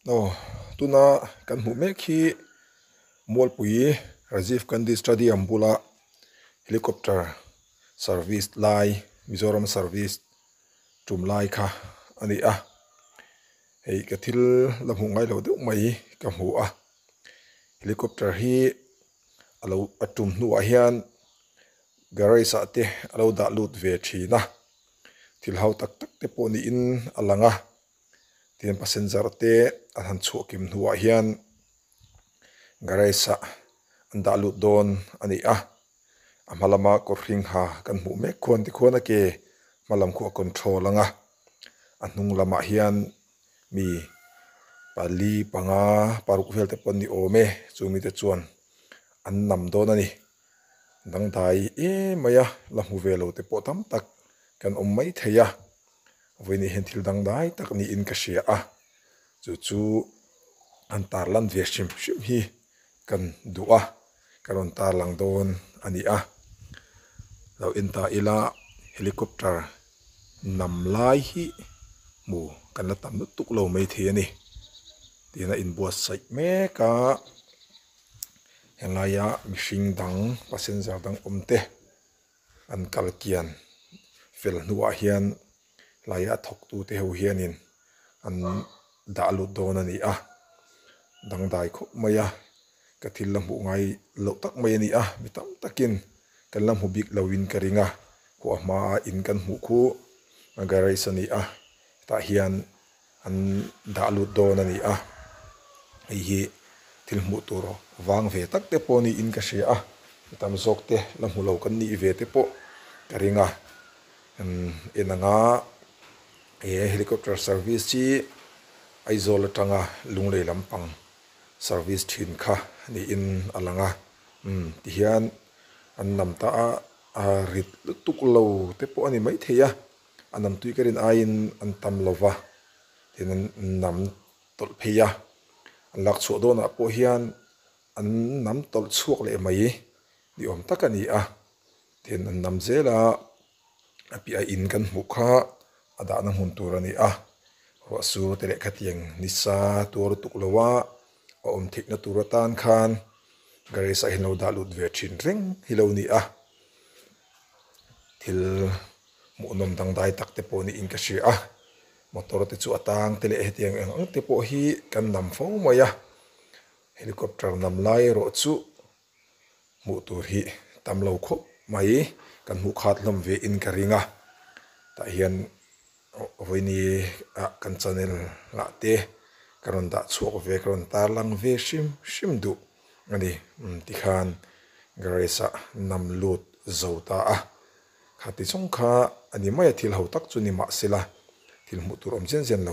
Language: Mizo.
Aw tuna kan hmuh mek hi Mualpui Rajiv Gandhi Stadium bula helicopter service lai Mizoram service tum lai kha a ni a hei ka thil la hmuh ngai lo deuh mai ka hmu a helicopter hi a lo a tum hnuah hian garage ah te a lo dah lut ve thin a thil ho tak tak te pawh niin a lang a tin passenger te an han chhuah kim hnuah hian garage ah an dah lut dawn a ni a a hma lama kawr hring ha kan hmuh mek khuan tikhuan a ke hma lam khu a control ang a a hnung lamah hian mi pali panga paruk vel te pawh an ni awm e chumi te chuan an nam dawn a ni dangdai em mai a la hmu ve lo te pawh tam tak kan awm mai thei a vawiin ah hian thil dangdai tak niin ka hria a chu chu an tarlan ve hrim hrim hi kan duh a ka rawn tarlang dawn a ni a lo en ta ila helicopter nam lai hi hmu kan la tam lutuk lo maithei a ni tiin a inbuatsaih mek a henglaia mihring dang passenger dang awm te an kal kian fel hnuah hian hlaia a thawk tute ho hianin an dah lut dawn a ni a dangdai khawp mai a ka thil la hmuh ngai loh tak mai a ni a mi tam takin kan la hmu bik loin ka ring a khuah hmaa in kan hmuh khu garage a ni a tah hian an dah lut dawn a ni a hei hi thil hmuh tur vang ve tak te pawh niin ka hria a mi tam zawk te la hmu lo kan nih ve te pawh ka ring a en anga he helicopter service hi Aizawl atanga Lunglei lampang service thin kha niin a lang a umm tihian an nam ta a a rit lutuk lo te pawh a ni maithei a a nam tui ka rin aiin an tam lo va tin an nam tawlh phei a an lak chhuah dawnah pawh hian an nam tawlh chhuak leh mai ni awm tak a ni a tin an nam zel a a piah in kan hmuh kha a dahna hmun tur a ni a ruah sur te leh khatiang nisa tuar lutuk lo a a awm theihna tur atan khan garage ah hian lo dah lut ve thin reng hi lo ni a thil hmuhnawm dangdai tak te pawh niin ka hria a motor te chu a tang te leh hetiang eng ang te pawh hi kan nam fo mai a helicopter nam lai erawh chu hmuh tur hi tam lo khawp mai kan hmuh khat hlawm ve in ka ring a tah hian vawiini ah kan channel ah te ka rawn dah chhuak ve ka rawn tarlang ve hrim hrim duh a ni tikhan garage ah nam lut zo ta a kha ti chung kha a ni mai a thil ho tak chu ni mahsela thil hmuh tur awm zen zen lo.